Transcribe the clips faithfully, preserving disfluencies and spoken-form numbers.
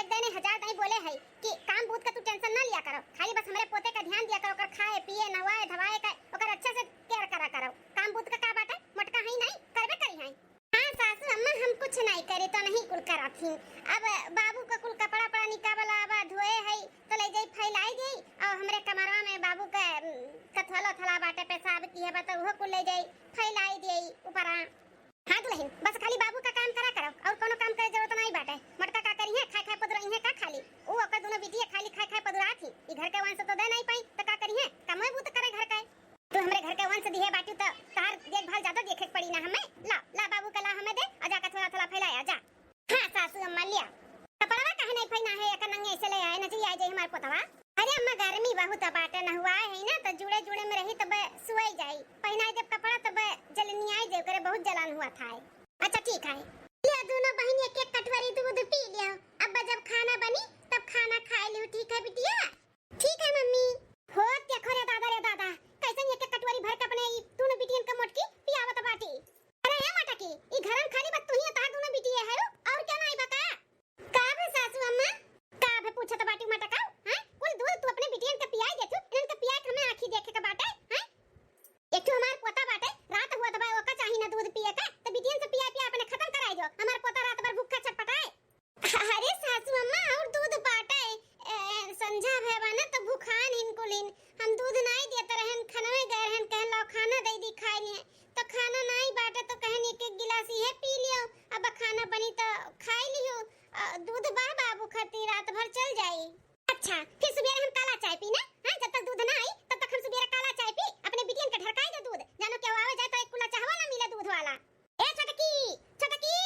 एक दाईं हजार दाईं बोले है कि काम बूत का तू tension ना लिया करो, खाली बस हमरे पोते का ध्यान दिया करो, ओकर खाए, पिए, नहवाए, धवाए का, ओकर अच्छे से care करा करो। काम बूत का का बाटे, मोटका है नहीं, करबे करी है। हाँ सासू अम्मा, हम कुछ नहीं करे तो नहीं कुल करत ही। अब बाबू का कुल कपड़ा पड़ा निकाबला बा, धोए है तो ले जाई फैलाई देई, और हमरे कमरवा में बाबू का, उम, कथवलो थला बाटे पेशाब की है बा, तो उहो कुल ले जाई फैलाई देई ऊपरा। हाँ दुलहिन, बस खाली बाबू का काम करा करो, और कोनो काम करे जरूरत नहीं बाटे। मोटका का करी है, खाए खाए पदुराई है का खाली? ऊ ओकर दोनों बिटिया खाली खाए खाए पदुरात ही। ई घर के वंश तो दे नहीं पाई, तो का करी है? कमवे बूत करे घर के। तू हमरे घर के वंश दिहे बाटू, तो तहार देखभाल ज्यादा देखे के पड़ी ना हमें। ला, ला बाबू का ला हमें दे, और जाकर थोड़ा थोड़ा फैलाया जा। हाँ सासू अम्मा लिया। कपड़वा काहे नहीं पहना है, एकर नंगे ऐसे ले आए, नजरी आ जाए हमार पोतवा। अरे अम्मा, गर्मी बहुत बाटे, नहुआ है ना, तो जुड़े जुड़े में रही, तब सुआई जाई। पहनाई देब कपड़ा, तब जलनियाई जाई, करे बहुत जलन हुआ था। अच्छा ठीक है, लिया दोनों बहिन एक एक कटोरी दूध पी लिया। अब जब खाना बनी, तब खाना खाए लियो, ठीक है बिटिया? ठीक है मम्मी। हो देखो रे दादा, रे दादा, कैसन एक एक कटोरी भर के अपने ई दोनों बिटियन के मोटकी पियावत बाटी। अरे ए मटकी, ई घरन खाली बस तू ही तहार दोनों बिटिया है, और क्या नहीं बका? का भे सासू अम्मा? का भे पूछत बाटी मटकाऊ? हैं? कुल दूध तू अपने बिटियन के पियाई देतू, इनन के पियाए के हमें आँखी देखे के बाटे, हैं? एक ठो हमार पोता बाटे, रात हुआ दबा ओका चाही ना दूध पिए के, तो बिटियन से पिया पिया अपने खत्म कराई दो। हमार पोता रात भर भूखा छटपटाए। अरे सासू अम्मा, और दूध बाटे? ए, संझा भे बा ना तो भूखान हिन कुलिन, हम दूध नाई देत रहन, खनवे गए रहन, कहन लाओ खाना दे दी खाए लिए, तो खाना नाई बाटे तो कहन एक एक गिलास ये पी लियो, अब खाना बनी तो खाई लियो। अ, दूध बा बाबू खातिर रात भर चल जाई। अच्छा, फिर सुबेरे हम काला चाय पी ना? हाँ, जब तक दूध ना आई, तब तक हम सुबेरे काला चाय पी, अपने बिटियन के ढरकाई दे दूध। जानो केहू आवे जाए तो एक कुला चाहवा ना मिले दूध वाला। ए छोटकी, छोटकी।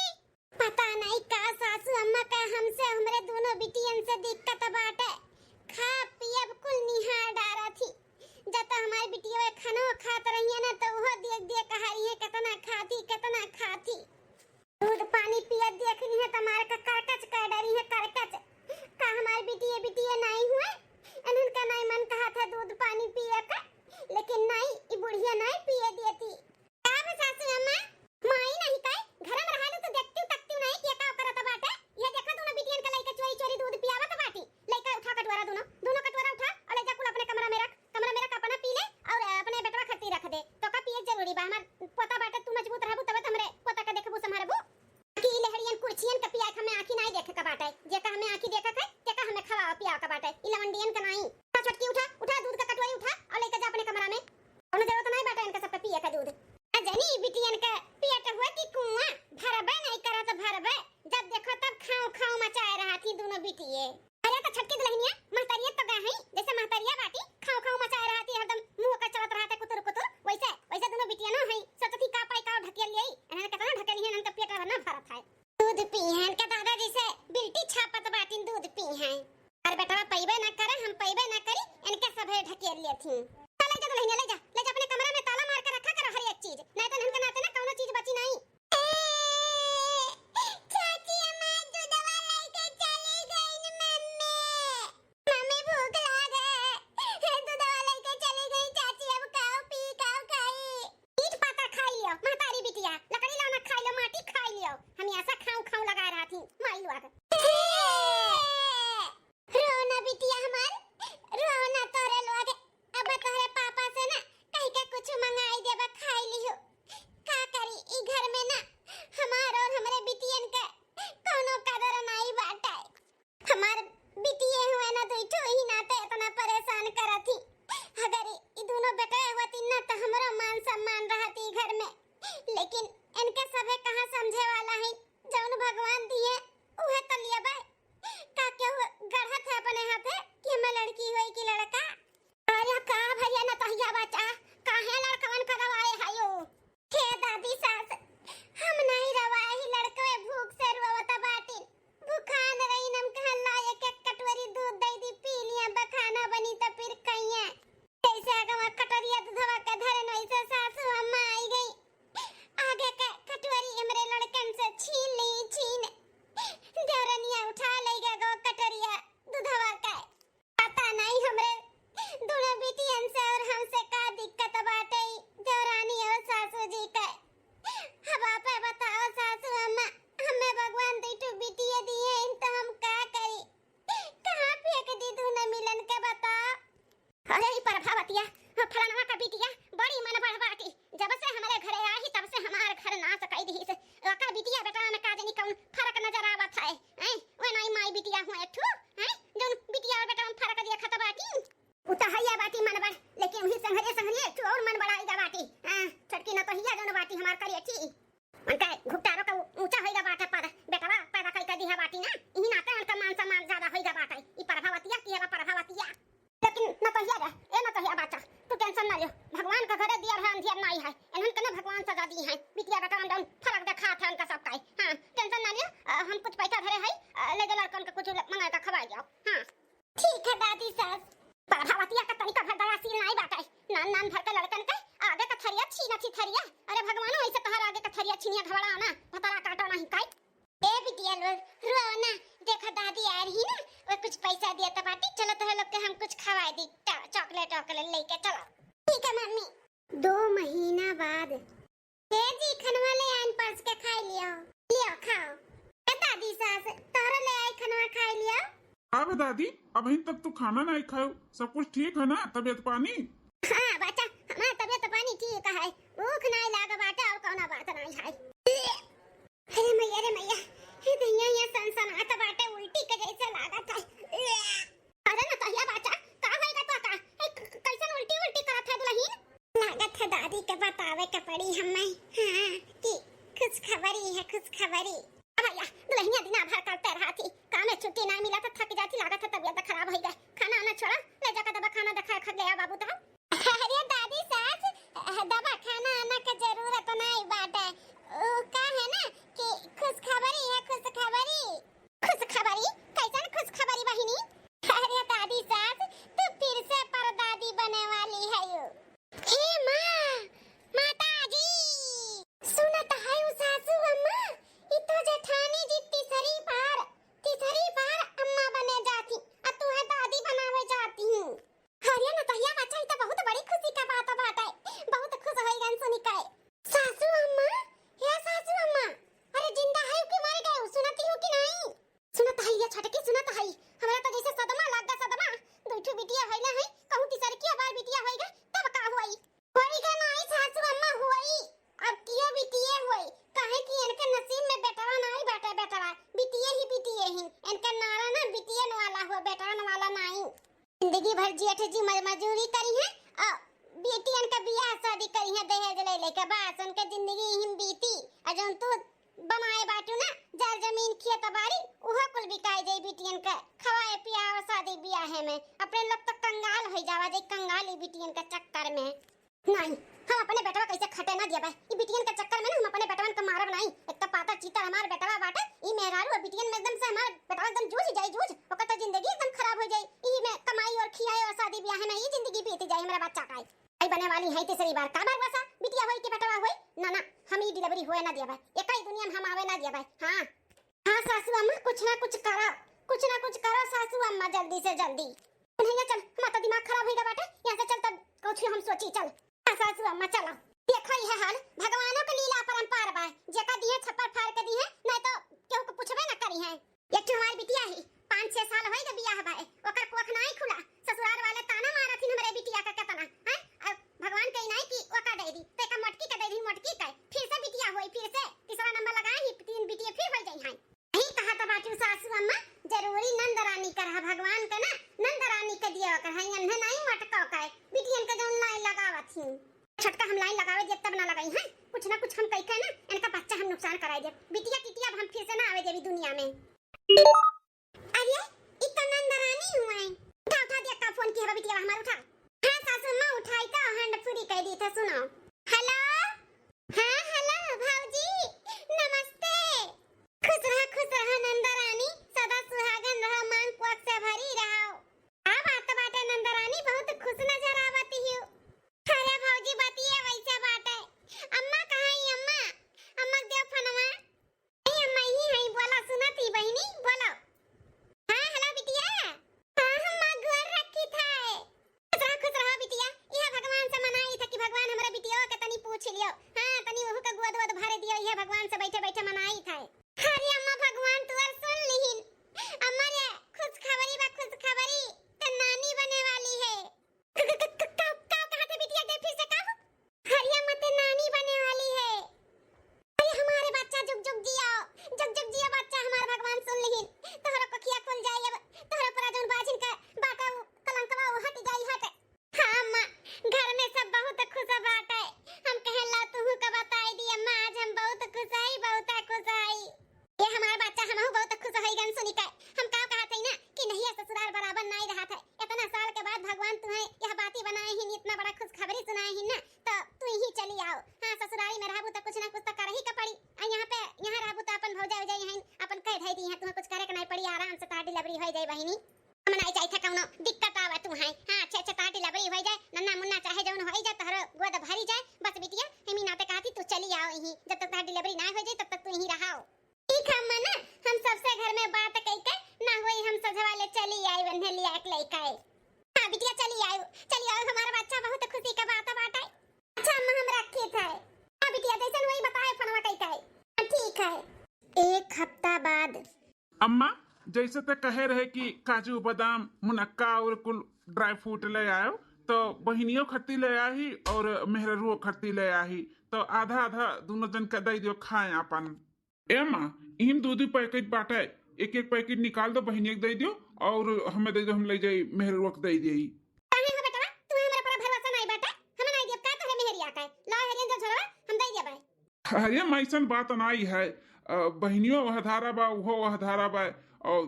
पता नहीं का सासू अम्मा का हमसे हमरे दोनों बिटियन से दिक्कत बाटे। खा पियब कुल निहार डारा थी। जब तो हमारी बिटिया खानो खात रही है ना, तो वो देख देख कहा रही है, "कितना खाती, कितना खाती।" दूध पानी पियत देखनी है, तुम्हारे का करकच कह डरी है, करकच। का हमारे बिटिया, बिटिया नहीं हुए? इन्हन का नहीं मन कहा था दूध पानी पिए का, लेकिन नहीं, ई बुढ़िया नहीं पिए देती। का बे सासू अम्मा, माई नहीं कहे, घर में रहलू तो देखती तकती नहीं कि का करत बाटे। ये देखा दोनों बिटियन का लइका चोरी चोरी दूध पियावत बाटी। लइका उठा कटोरा दोनों, दोनों कटोरा उठा और ले जा कुल अपने कमरा में रख। कमरा में रख, अपना पी ले और अपने बेटवा खातिर रख दे। तो का पिए जरूरी बा? हमार पोता बाटे, तू मजबूत रहबू तबे तो हमरे पोता का देखबू संभारबू। कि ई लहरियन कुर्चियन का पिया के हमें आँखी नाई देखे का बाटे। जेका हमें आँखी देखे के, तेका हमें खवावा पियावा का बाटे। ई लवंडियन का नाई। उठा छोटकी, उठा, उठा दूध का कटोरी उठा और लेके जा अपने कमरा में। कौनो जरूरत नाई बाटे इनका सबका पिए का दूध। आ जनी ई बिटियन का पियट हुआ कि कुआं भरबे नाई करत भरबे। जब देखो तब खाऊं खाऊं मचाए रहा थी दोनों बिटिये। अरे तो छोटकी दुल्हनिया, महतरिया तो गए हैं, जैसे महतरिया बाटी, खाऊं खाऊं मचाए रहा थी, हरदम मुंह का चलत रहा थे कुतुर कुतुर, वैसे, वैसे दोनों बिटिया ना हैं, सोचती का पाई का ढकेल लियाई, इन्हन कितना ढकेली है, इन्हन का पेट ना भरत है। दूध पी हैं, इनके दादाजी से बिल्टी छापत बाटिन, दूध पी हैं। अरे बेटवा पइबे ना करे, हम पइबे ना करी, इनके सभे ढकेल लेथी। ले जा दुल्हनिया, ले जा, ले जा अपने कमरा में ताला मार के रखा करो हर एक चीज, नहीं तो इनके नाते ना कौनो चीज बची नहीं। चाची, हमार दूधवा लेके चली गईन मम्मी। मम्मी, भूख लागे। दूधवा लेके चली गई चाची, अब काव पी, काव खाई? ईंट पातर खाई लियो, महतारी बिटिया। लकड़ी लाना खाई लियो, माटी खाई लियो। हम ऐसा खाऊं खाऊं लगा रहा थी, माई लोग। रो ना बिटिया हमार, रो ना तोरे लोग। अब तोहरे पापा से ना कह के कुछ मंगाई देबा, खाई लियो। खवाई आओ। हाँ। ठीक है दादी सास। प्रभावतिया का तनिका भर दयाशील नाई बाटे। नान नान भर के लड़कन के आगे का थरिया छीना थी थरिया। अरे भगवानो, ऐसे तोहर आगे का थरिया छीनिया घबड़ा ना, भतरा काटो नहीं काई। ए बिटिया लोग, रो ना। देखो दादी आ रही ना, वो कुछ पैसा दिया तो बाटी, चलो तोहर लोग के हम कुछ खवाई दी, चा-, चॉकलेट वॉकलेट लेके चलो। ठीक है मम्मी। दो महीना बाद। हे जी, खनवा ले आइन परस के खाई लियो। लियो, खाओ। ए दादी सास, तोहरो ले आई खनवा खाई लियो। अब दादी, अबहिन तक तू खाना नाई खायो, सब कुछ ठीक है ना, तबीयत पानी? हाँ बच्चा, हमार तबीयत पानी ठीक है, भूख नाई लाग बाटे और कौनो बात नाई है। अरे मैया रे मैया, हे दहिया ये सनसनात बाटे, उल्टी के जैसे लागत है। अरे नतहिया बच्चा, का होइगा तो का? ए, क-, क-, कैसन उल्टी उल्टी करत है दुलहिन? लागत है दादी के बतावे के पड़ी हमें। हाँ, कि खुशखबरी है, खुशखबरी। अब भैया, दुलहिनिया दिना भर करते रहती, काम में छुट्टी ना मिला तो थक जाती, लागत है तबीयत खराब होइगा। खाना वाना छोड़ा, ले जाकर दवा खाना देखा खा गया बाबू तो। अरे दादी सास, दवा खाना आना के जरूरत नहीं बाटे। उ का है ना कि खुशखबरी है, खुशखबरी। खुशखबरी? कैसन खुशखबरी बहिनी? अरे दादी सास, तू फिर से परदादी बने वाली है यू। हे माँ, माता जी। सुनत है उ सासू अम्मा, ई तो जेठानी जी तीसरी बार, तीसरी बार अम्मा बने जाती, आ तू है दादी बनावे जाती हूँ। अरे नतहिया बच्चा, ई तो बहुत बड़ी खुशी का बात बाटे, बहुत खुश होइगन सुनी के। सासू अम्मा, हे सासू अम्मा, अरे जिंदा है कि मर गए, सुनती हो कि नहीं? सुनत है ये छटकी, सुनत है, हमरा तो जैसे सदमा लग गया, सदमा। दो ठो बिटिया होइले है, कहूँ तीसरकी बार बिटिया होइगा, तब का होई? होइगा नहीं सासू अम्मा, होई, अब कियो बिटिये होई, काहे कि इनके नसीब में बेटवा नहीं बाटे, बेटवा, बिटिये ही बिटिये ही, इनके नारा ना बिटियन वाला हो, बेटवन वाला नहीं। जिंदगी भर जेठ जी मज-, मजूरी करी है और बेटियन का बियाह शादी करी है दहेज ले लेके, बस उनके जिंदगी ही बीती। और जौन तू बनाए बाटू ना, जर जमीन खेत बाड़ी, उहो कुल बिकाए जाई बिटियन के खवाए पियावे शादी बियाहे में। अपने लोग तो कंगाल हो जावा जाई, कंगाल ई बिटियन के चक्कर में। नहीं, हम अपने बेटवा कैसे खटे ना दिया बा। ई बिटियन के चक्कर में ना हम अपने बेटवन के मारब नहीं। एक तो पातर चीतर हमार बेटवा बाटे, ई मेहरारू और बिटियन में एकदम से हमार बेटवा एकदम जूझ जाई, जूझ। ओकर तो जिंदगी एकदम खराब हो जाई। ई में कमाई और खियाए और शादी बियाह में ई जिंदगी बीत जाई हमरा बच्चा का। आई बने वाली है तीसरी बार। का बार वसा बिटिया होई कि बेटवा होई? ना, ना, हम ई डिलीवरी होए ना दिया बा। एका ई दुनिया में हम आवे ना दिया बा। हाँ। हाँ सासू अम्मा, कुछ ना कुछ करा, कुछ ना कुछ करा सासू अम्मा, जल्दी से जल्दी। कन्हैया चल, हमार तो दिमाग खराब होइगा बाटे, यहाँ से चल, तब कुछ हम सोची, चल। हाँ सासू अम्मा चलो। देखो यह हाल, भगवानों के लीला अपरंपार बा, जेका दिए छप्पर फाड़ के दिए, नहीं तो केहू को पूछबे ना करी है। एक ठो हमारी बिटिया ही, पाँच छह साल होइगा बियाह बाए, ओकर कोख नाई खुला, ससुराल वाले ताना मारत हिन हमरे बिटिया का केतना, हैं? अब भगवान कही नाई कि ओका दे दी, तो एका मोटकी का दे दी, मोटकी का, फिर से बिटिया होई, फिर से तीसरा नंबर लगाए ही, तीन बिटिया फिर हो जाई हैं। यही कहा तो बाटू सासू अम्मा, जरूरी नंद रानी का रहा, भगवान का ना, नंद रानी का दिया ओकर है, अन्हे नाई मोटका का है, बिटियन का जौन लाइन लगावत ही। छोटका हम लाइन लगावे देब तब ना लगाई हैं, कुछ ना कुछ हम कही के ना, इनका बच्चा हम नुकसान कराई देब, बिटिया टिटिया अब हम फिर से ना आवे देबी दुनिया में। अरे, बहिनी, हम नाई जाई थे, कौनो दिक्कत आवे तू है। हाँ, अच्छे अच्छे तार delivery हो जाए, नन्ना मुन्ना चाहे जौन हो जाए, तोहरो गोद भरी जाए। बस बिटिया, हम ही नाते कहती तू चली आओ यहीं, जब तक तार delivery ना हो जाए तब तक तू यहीं रहाओ। ठीक है अम्मा ना, हम सबसे घर में बात कई के ना होई, हम सझवा ले चली आई, वन्हे लिया एक लइका है। हाँ बिटिया, चली आयो, चली आयो, हमारा बच्चा बहुत खुशी का बात बाटे। अच्छा अम्मा, हम रखी थे। हाँ बिटिया, जैसन वही बताए, फोनवा कई के। हाँ, ठीक है। एक हफ्ता बाद। अम्मा, जैसे ते कहे रहे कि काजू, बादाम, मुनक्का और कुल dry fruit ले आयो, तो बहिनियों खत्ती ले आही और मेहररुओ खत्ती ले आही, तो आधा आधा दोनों जन के दे दियो खाए अपन। ए माँ, इहिम दू दू पैकेट बाटे, एक एक पैकेट निकाल दो, बहिनिया के दे दियो और हमें दे दो, हम ले जाई, मेहरुआ के दे देई। काहे हो बेटवा, तुम्हें हमरा पर भरोसा नहीं बाटे? हम नहीं देब का तोहरे मेहरिया के? लाओ हेरियन जो झोरवा, हम दे देबै। अरे माँ, ऐसन बात नहीं है। अ, बहिनियो वह धारा बा, उहो वह धारा बा, और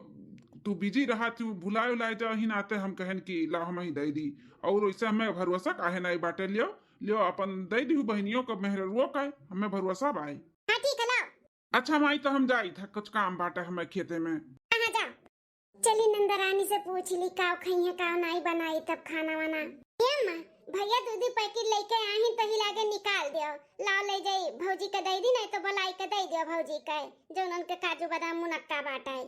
तू बिजी रहा, तू भुलाए उलाए जा ही नाते हम कहन कि लाओ हम ही दे दी। और वैसे हमें भरोसा काहे नहीं बाटे, लियो, लियो अपन दे दी बहिनियों का, मेहरुओ का, हमें भरोसा बा। हाँ ठीक है, लाओ। अच्छा माई, तो हम जाई था, कुछ काम बाटे हमें खेते में। हाँ, हाँ, जा। चली नंदरानी से पूछ ली, काव खइहे, काव नाई बनाई तब खाना वाना। ए माँ, भैया दू दू पैकेट लेके आही, तही लागे निकाल दियो। लाओ ले जाई, भौजी के दे दी, नहीं तो बोलाई के दे दियो भौजी के, जौन उनके काजू बादाम मुनक्का बाटे।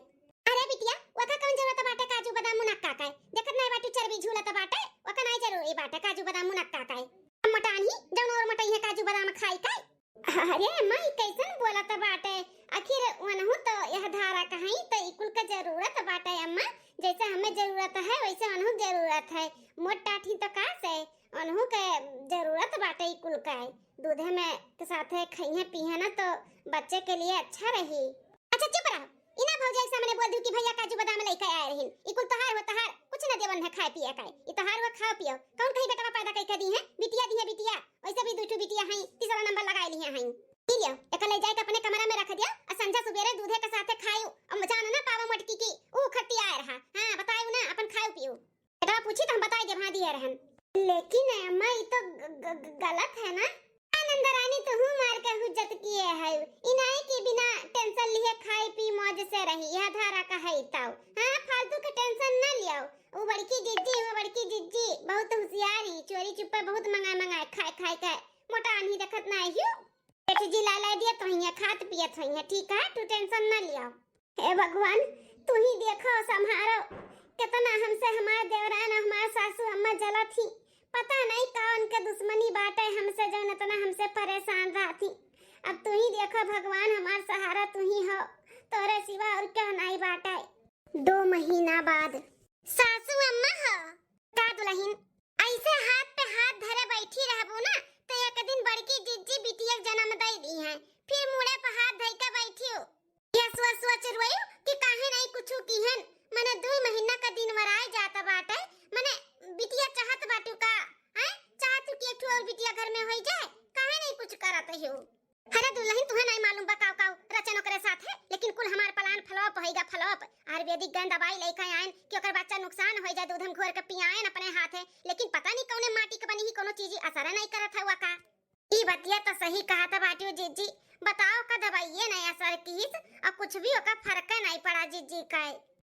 अरे बिटिया, ओका कौन जरूरत बाटे काजू बादाम मुनक्का के? देखत नहीं बाटू चर्बी झूलत बाटे, ओका नहीं जरूरी बाटे काजू बादाम मुनक्का के। मोटान ही, जौन और मोटाई है काजू बादाम खाई के। अरे माई, कैसन बोलत बाटे? आखिर ओनहु तो यह धारा का हई, तो ई कुल का जरूरत बाटे अम्मा। जैसे हमें जरूरत है, वैसे ओनहु के जरूरत है। मोट टाठी तो का से, ओनहु के जरूरत बाटे ई कुल का। दूधे में के साथे खइहे पीहे ना, तो बच्चे के लिए अच्छा रही। अच्छा चुप रह, इना भौजाई सामने बोल दू कि भैया काजू बादाम लेके आए रहिन, ई कुल तोहार हो, तोहार कुछ न देवन है खाए पिए का, ई तोहार हो, खाओ पियो। कौन कहीं बेटवा पैदा कई के दी है? बिटिया दी है, बिटिया। वैसे भी दू ठो बिटिया हैं, तीसरा नंबर लगाए लिए हैं। ई लियो, एकर ले जाए के अपने कमरा में रख दियो, और संझा सुबेरे दूधे के साथे खायो, और जान ना पावा मोटकी की, ऊ खत्ती आए रहा। हाँ, बतायो ना, अपन खायो पियो। बेटवा पूछी तो हम बताई देब, हाँ दिए रहन। लेकिन अम्मा, ई तो ग-, ग-, ग-, गलत है ना? आ नंदरानी, तुहू मार के हुज्जत किए है। ई नाई के बिना टेंशन लिए खाई पी मौज से रही, यह धारा का है तब। हाँ, फालतू के टेंशन ना लियो। वो बड़की जिज्जी, वो बड़की जिज्जी बहुत होशियार ही, चोरी चुप्पे बहुत मंगाए मंगाए खाए खाए के मोटा आन्ही देखत ना हियो। सेठ जी ला ला दिया, तो हियाँ खात पियत होइहे, ठीक है, तू टेंशन ना लियो। हे भगवान, तू ही देखो, संभारो, कितना हमसे हमार देवरान और हमार सासू अम्मा जलत ही। पता नहीं का उनके दुश्मनी बाटे हमसे, जौन इतना हमसे परेशान रहत ही। अब तू ही देखो भगवान, हमार सहारा तू ही हो, तोरे सिवा और क्या नहीं बाटे। दो महीना बाद। सासू अम्मा हो, का दुलहिन, ऐसे हाथ पे हाथ धरे बैठी रहबू ना, तो एक दिन बड़की जिज्जी बिटिया के जन्म दे दी है, फिर मुड़े पे हाथ धई के बैठियो। ये सोच सोच रोइउ कि काहे नहीं कुछ किहन, मने दो महीना का दिन वराए जात बाटे, मने बिटिया चाहत बाटू का, हैं? चाहत कि एक ठो और बिटिया घर में होई जाए, काहे नहीं कुछ करत हो? अरे दुलहिन, तुहे नहीं मालूम बा काव काव रचन ओकरे साथ है, लेकिन कुल हमार plan flop होइगा, flop। आयुर्वेदिक गैन दवाई लेके आयन कि ओकर बच्चा नुकसान होई जाए, दूध में घोर के पियायन अपने हाथ है, लेकिन पता नहीं कौने माटी के बनी ही, कोनो चीज असर नहीं करत है का। ई बतिया तो सही कहत बाटियो जिज्जी, बताओ का दवाइये नहीं असर कीस और कुछ भी ओका फर्क नहीं पड़ा जिज्जी का।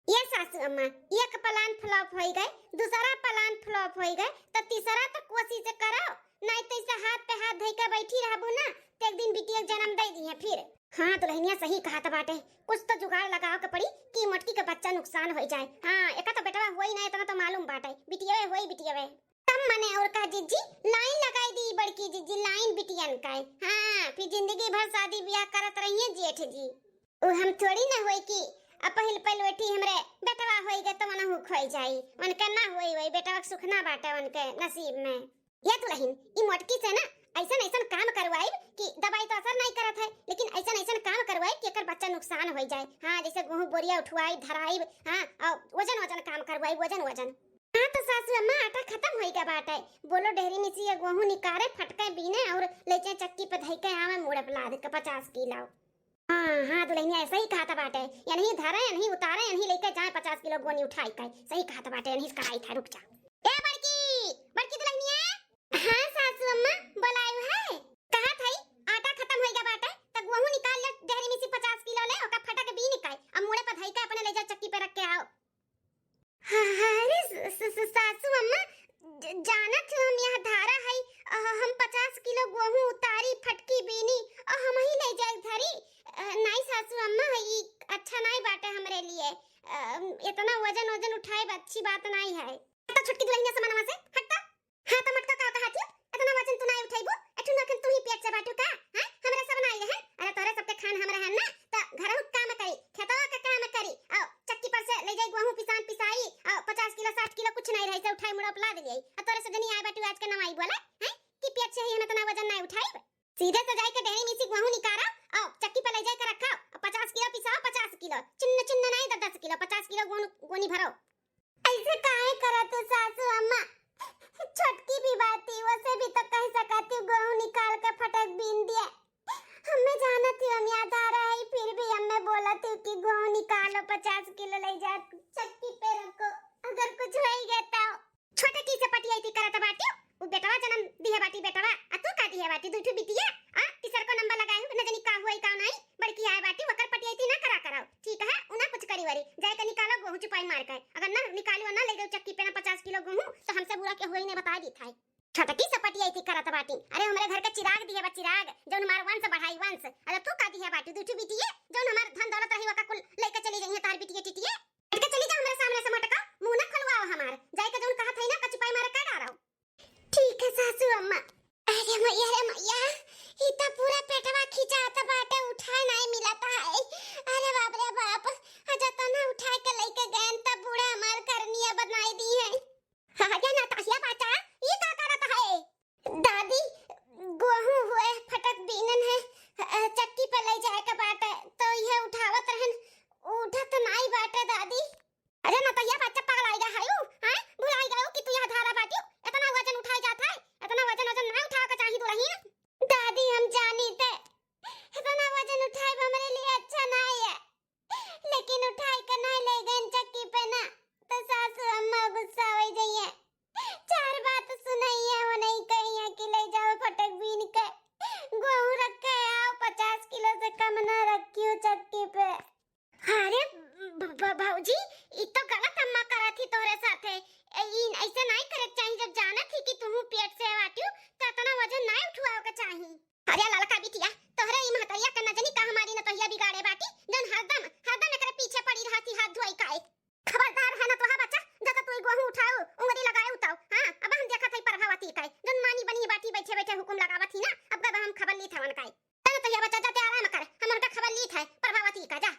ये सासू अम्मा, एक plan flop होई गए, दूसरा plan flop होई गए, तो तीसरा तो कोशिश करो, नहीं तो इसे हाथ पे हाथ धई के बैठी रहबू ना, तो एक दिन बिटिया के जन्म दे दिहे फिर। हाँ, दुलहिनिया सही कहत बाटे, कुछ तो जुगाड़ लगावे के पड़ी कि मोटकी के बच्चा नुकसान होई जाए। हाँ, एका तो बेटवा होई ना, इतना तो मालूम बाटे, बिटियवे होई, बिटियवे। तब मने और का जिज्जी, line लगाई दी बड़की जिज्जी, line बिटियन का। हाँ, फिर जिंदगी भर शादी ब्याह करत रहिए जेठ जी। उ हम थोड़ी ना होई कि अब पहिल पहिल बेटी हमरे बेटवा होई गए तो मनहु खोई जाई। उनके ना होई, वही बेटवा के सुख ना बाटे उनके नसीब में। ये दुलहिन, ई मोटकी से ना ऐसन ऐसन काम करवाइब कि दवाई तो असर नहीं करत है, लेकिन ऐसन ऐसन काम करवाइब कि एकर बच्चा नुकसान होई जाए। हाँ, जैसे गेहूं बोरिया उठवाइब, धराइब, हाँ, और वजन वजन काम करवाइब, वजन वजन। हाँ तो सासू अम्मा, आटा खत्म होई गया बाटे, बोलो डेहरी में से ये गेहूं निकारे, फटके बीने और ले जाए चक्की पे धई के आवे मुड़े पे लाद के पचास किलो। हाँ, हाँ, दुलहिनिया, सही कहत बाटे। यनही धरे, यनही उतारे, यनही लेके जाए पचास किलो गोनी उठाई के। सही कहत बाटे, यनही से कराई था, रुक जा। ए बड़की, बड़की दुलहिनिया। हाँ सासू अम्मा, बोलायु है। कहत हई, आटा खत्म होइगा बाटे, त गेहूं निकाल ले, डेहरी में से पचास किलो ले, ओका फटक बीन के, अब मुड़े पर धई के अपने ले जा चक्की पे रख के आओ। इतना वजन वजन उठाइब अच्छी बात नाई है। हट तो छोटकी दुलहिनिया से मनवा से, हट तो। हाँ तो मटका का कहा थी, इतना वजन तू नाई उठाइबू, एठू ना अखन तू ही पेट से बाटू का? हैं? हमरा सब नाई रहे, अरे तोरे सबके खान हम रहन ना, तो घरहू काम करी, खेतवा का काम करी, और चक्की पर से ले जाई गोहूं पिसान पिसाई, और पचास किलो साठ किलो कुछ नाई रहे से उठाई मुड़ा पला दे जाई, और तोरे से जनी आए बाटू आज के नवाई बोले, हैं? कि पेट से ही हम इतना वजन नाई उठाइब। सीधे से जाई के डेहरी में से गोहूं निकारा, और चक्की पर ले जाई के रखा, और पचास किलो पिसाओ, पचास किलो, चिन्ह चिन्ह नाई, दस दस किलो, पचास किलो गोहूं गोनी भरो। ऐसे काहे करत हो सासू अम्मा? छोटकी भी बाती, वसे भी तो कह सकती हूँ, गोहूं निकाल के फटक बीन दिए। हमें जानत ही हम याद आ रहा है, फिर भी हमें बोलत ही कि गोहूं निकालो, पचास किलो ले जा, चक्की पे रखो, अगर कुछ हो ही गया तो। छोटकी से पटियाई थी करत बाटी, उ बेटवा जन्म दिहे बाटी बेटवा, आ तू का दिहे बाटी दुठू बिटिया? आ तीसर को नंबर लगाए हूँ, न जानी का हुआ का नहीं, बड़की आए बाटी, वकर पटियाई थी ना करा कराओ, ठीक है, उना कुछ करी वरी, जाए के निकालो गोहूं चुपाई मार के, अगर ना निकाली और ना ले गई चक्की पे ना पचास किलो गोहूं, तो हमसे बुरा के हुआ ही नहीं बता दी था। छोटकी से पटियाई थी करत बाटी, अरे हमरे घर के चिराग दिहे बा चिराग, जौन हमार वंश बढ़ाई वंश, अरे तू का दिहे बाटी दुठू बिटिया, जौन हमार धन दौलत रही वका कुल लेके चली जाइए तार बिटिया टिटिया, हट के चली जा हमरे सामने से मटका, मुंह ना खुलवाओ हमार, जाए के जौन कहा था ना कचुपाई मारे का डारो। ठीक है सासू अम्मा। अरे मैया रे मैया, ई त पूरा पेटवा खिंचात बाटे, उठाए नाई मिलत है। अरे बाप रे बाप, अजा तना उठाए के लेके गए त बूढ़ा हमार करनिया बनाई दी है। हाँ, या नतासिया बाचा, ई का करत है? दादी, गोहूं हुए फटक बीनन है, अ, चक्की पे ले जाए के बाटे, तो यह उठावत रहन, उठत नाई बाटे दादी। अरे नतहिया बच्चा पगलाई गा है, हैं? भुलाई गयो कि तू यह धारा बाटियो, इतना वजन उठाए जात है, इतना वजन वजन ना उठावे के चाही दुलहिन। दादी हम जानी थे, इतना वजन उठाए हमरे लिए अच्छा ना है, लेकिन उठाए के नहीं ले गए चक्की पे ना, तो सासू अम्मा गुस्सा हो जाइए। चार बात सुनइया हो नहीं कहिया कि ले जाओ फटक बीन के, गोहूं रखे आओ, पचास किलो से कम ना रखियो चक्की पे। अरे भ-, भ-, भौजी, ई तो गलत अम्मा करत ही तोहरे साथे। ए, ई ऐसे नहीं करे के चाही, जब जानत ही कि तुहू पेट से बाटियो, त इतना वजन नहीं उठवाओ के चाही। अरे ललका बिटिया, तोहरे ई महतरिया के नजनी का हमारी नतहिया बिगाड़े बाटी, जौन हरदम, हरदम एकरे पीछे पड़ी रहती हाथ धोई काए। खबरदार है नतोहा बच्चा, जब तू ई गोहूं उठाऊ, उंगली लगाए उताऊ, हाँ, अब हम देखत हई प्रभावती काए, जौन मानी बनी बाटी बैठे बैठे हुकुम लगावत ही ना, अब गब हम खबर ली थवन काए। ए नतहिया बच्चा, जा ते आराम कर, हम उनका खबर ली थे प्रभावती का, जा।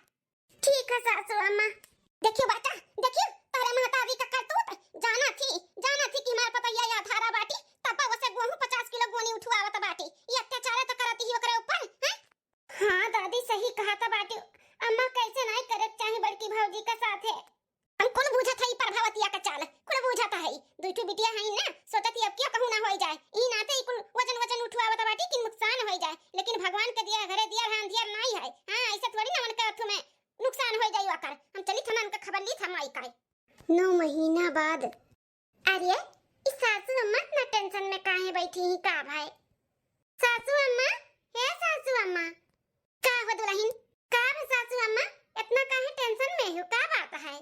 ठीक है सासू अम्मा। देखियो बच्चा, देखियो, तोहरे महतारी का करतूत, जाना थी, जाना थी कि हमार पतोहिया या धारा बाटी, तब वसे गोहूं पचास किलो गोनी उठवावत बाटी। ये अत्याचार तो करती ही ओकरे ऊपर, हैं? हाँ दादी, सही कहा था बाटी। अम्मा कैसे नहीं करे के चाही बड़की भौजी का साथे। हम कुल बूझत हई प्रभावतिया का चाल, कुल बूझत हई। दुई ठो बिटिया हई ना, सोचत ही अब क्यों कहूँ ना होई जाए। ई नाते ई कुल वजन वजन उठवावत बाटी कि नुकसान होई जाए, लेकिन भगवान के दिया घरे दिया रान दिया नाई है। हाँ, ऐसे थोड़ी ना उनके अथु में नुकसान हो जाई ओकर। हम चली थना उनका खबर ली था माई का। नौ महीना बाद। अरे, ई सासू अम्मा इतना टेंशन में काहे बैठी ही का भाई? सासू अम्मा, हे सासू अम्मा। का हो दुलहिन? का बे सासू अम्मा, इतना काहे टेंशन में हो, का बात है?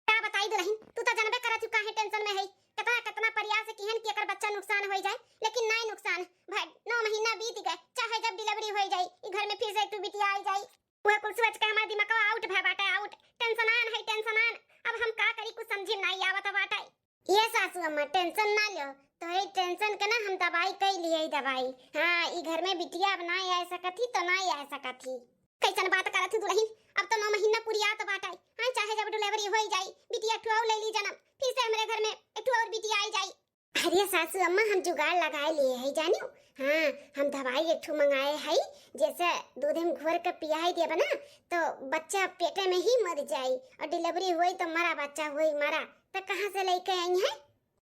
का बताई दुलहिन, तू तो जानबे करत हू काहे टेंशन में है। कितना कितना प्रयास किहन कि एकर बच्चा नुकसान हो जाए, लेकिन नाई नुकसान भाई। नौ महीना बीत गए, चाहे जब डिलीवरी हो जाए, ई घर में फिर से एक ठो बिटिया आई जाए। वह कुल सोच के हमार दिमागवा आउट भय बाटे, आउट। टेंशनान है, टेंशनान। अब हम का करी, कुछ समझी में नाई आवत बाटे। ये सासू अम्मा, टेंशन ना लियो, तोहरे टेंशन के ना हम दवाई कई लिए, दवाई। हाँ, ई घर में बिटिया अब ना आ सकत ही, तो ना आ सकत ही। कैसन बात करत ही दुलहिन, अब तो नौ महीना पुरियात बाटे। हाँ, चाहे जब डिलीवरी हो जाई, बिटिया एक ठो और ले ली जन्म, फिर से हमरे घर में एक ठो और बिटिया आई जाई। अरे सासू अम्मा, हम जुगाड़ लगाए लिए है जानियो। हाँ, हम दवाई एक ठो मंगाए है, जैसे दूध में घोर के पियाई देबा ना, तो बच्चा पेटे में ही मर जाई, और डिलीवरी होई तो मरा बच्चा होई, मरा। तो कहाँ से लेके आई है?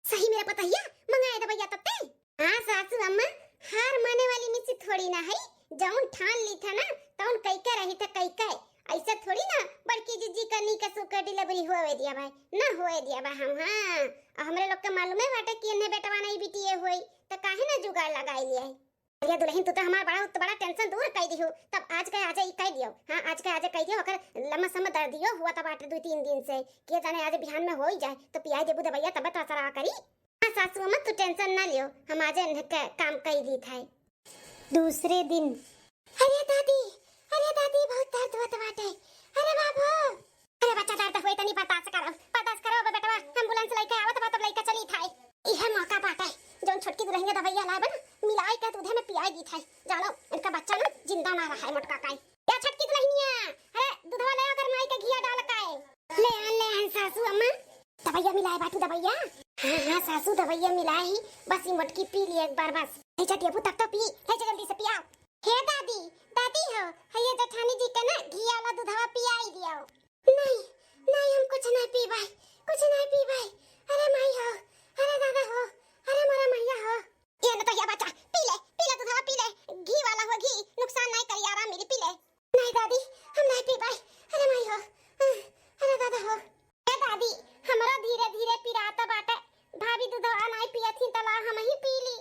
सही मेरा पतहिया, मंगाए दवाइया तत्ते। हाँ सासू अम्मा, हार माने वाली मिसी थोड़ी ना है, जौन ठान ली था ना, तौन कई के रही था कई के। ऐसा थोड़ी ना बड़की जीजी का नी कसू के डिलीवरी होवे दिया भाई, ना होवे दिया बा हम। हाँ, और हमरे लोग के मालूम है बाटे कि इन्हें बेटवा नहीं बिटिए होई, तो काहे ना जुगाड़ लगाई लिया है। अरे दुलहिन, तू तो हमार बड़ा, बड़ा टेंशन दूर कर दी हो। तब आज के आज ही कह दियो, हाँ, आज के आज कह दियो, अगर लम्बा समय दर्दियो हुआ तब आठ दो तीन दिन से, के जाने आज बिहान में हो ही जाए, तो पियाई देबू दवाइया तब तो असर आ करी। हाँ सासू अम्मा, तू टेंशन ना लियो, हम आज इन्हें के काम कई दी था। दूसरे दिन। अरे दादी, अरे दादी, बहुत दर्द होत बाटे। अरे बाबू। अरे बच्चा, दर्द होए तनी बर्दाश्त करो, बर्दाश्त करो। अब बेटवा ambulance लइके आवत बा, तब लइके चली थाई। इहे मौका बाटे, जौन छोटकी दुल्हनिया दवाइया लाए बा ना, मिलाई के दूधे में पियाई दी थाई। जानो, इनका बच्चा ना जिंदा ना रहा है मोटका काई। या छोटकी दुल्हनिया, अरे दूधवा ले आ, गरमाई के घिया डाल काए। ले आन, ले आन सासू अम्मा। दवाइया मिलाए बाटू दवाइया? हाँ, हाँ सासू, दवाइया मिलाए ही, बस ई मोटकी पी ली एक बार बस। ले जा देबू तब तो पी, ले जा जल्दी से पियाओ। हे दादी, दादी हो, हे ये जेठानी जी के ना घी वाला दूधवा पियाई दियो। नहीं, नहीं, हम कुछ नहीं पीबाई, कुछ नहीं पीबाई। अरे माई हो, अरे दादा हो, अरे मोरा मैया हो। ये न तो ये बच्चा, पी ले, पी ले दूधवा, पी ले, घी वाला हो घी, नुकसान नहीं करी, आराम मिली, पी ले। नहीं दादी, हम नहीं पीबाई। अरे माई हो, अरे दादा हो। ए दादी, हमरो धीरे धीरे पिरात बाटे, भाभी दूधवा नहीं पियत ही, तला हम ही पी ली।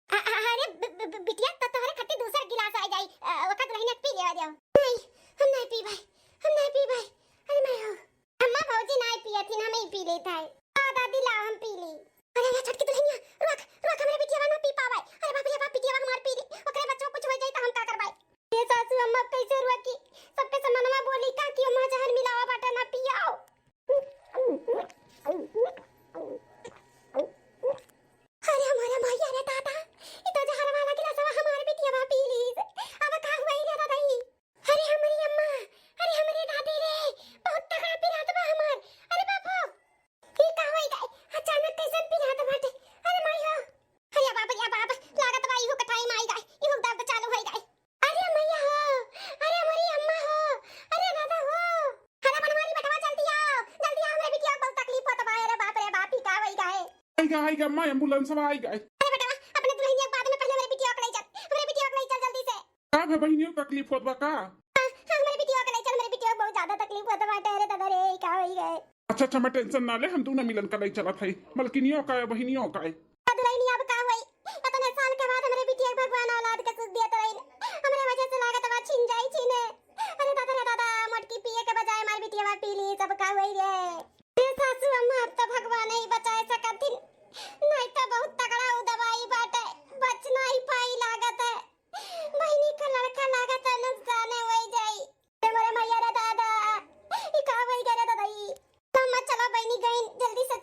अ-, अ-, अरे ब-, ब-, ब-, बिटिया, तो तोहरे खातिर दूसर गिलास आ जाई, अ, ओका दुल्हनिया के पी लेवा दियो। नहीं, हम नहीं पीबाई, हम नहीं पीबाई। अरे माई हो। अम्मा भौजी नहीं पियत ही, हम ही पी लेत है। आ दादी ला, हम पी ली। अरे या छोटकी दुल्हनिया, रोक, रोक, हमरे बिटिया ना पी पावे। अरे बाप रे बाप, बिटिया हमार पी ली, ओकरे बच्चों कुछ हो जाई तो हम का करबाई? ये सासू अम्मा अब कैसे रोकी? सबके समनवा बोली का कि अम्मा जहर मिलावा बाटा ना पियाओ। अरे हमारे भैया रे दादा, ई तो जहर वाला गिलासवा हमारे बिटिया पी ली। अब का हुआ रे दादा ई? अरे हमरी अम्मा, अरे हमरे दादी रे, बहुत तगड़ा पिरात बा हमार। अरे बाप हो, ई का होई गए? अचानक कैसन पिरात बाटे? अरे माई हो, अरे बाप, अरे बाप, लागत बा इहो कटाई माई गए, इहो दर्द चालू होई गए। अरे मैया हो, अरे हमरी अम्मा हो, अरे दादा हो। अरे बनवारी बेटवा, जल्दी आओ, जल्दी आओ, हमरे बिटिया को बहुत तकलीफ होत बा। अरे बाप रे बाप, ई का होई गए? आई गा, आई गा, अम्मा, एम्बुलेंस में आई गए। अरे बेटवा, अपने दुल्हनिया के बाद में पहले हमरे बिटिया को ले चल, हमरे बिटिया को ले चल जल्दी से। का भे बहिनियो, तकलीफ होत बा का? हाँ, हाँ, हमरे बिटिया के ले चल, हमरे बिटिया के बहुत ज्यादा तकलीफ होत बाटे। अरे दादा रे, का होई गए? अच्छा, अच्छा, मैं टेंशन ना ले, हम दोनों मिलन का ले चलत हई, मलकिनियो का है, बहिनियो का है। का दुल्हनिया, अब का होई? इतने साल के बाद हमरे बिटिया के भगवान औलाद के सुख दियत रहिन, हमरे वजह से लागत बा छिन जाई छिने। अरे दादा रे दादा, मोटकी पिए के बजाय हमार बिटिया पी ली, सब का होई रे? रे सासू अम्मा, अब तो भगवान ही बचाए सकत थिन, नहीं तो बहुत तगड़ा उ दवाई बाटे, बच नहीं पाई लागत है। बहिनी का लड़का लागत है नुकसान होई जाई। ए मोरे मैया रे दादा, ई का होई गए रे दादा ई? तो अम्मा चलो बहिनी गई, जल्दी से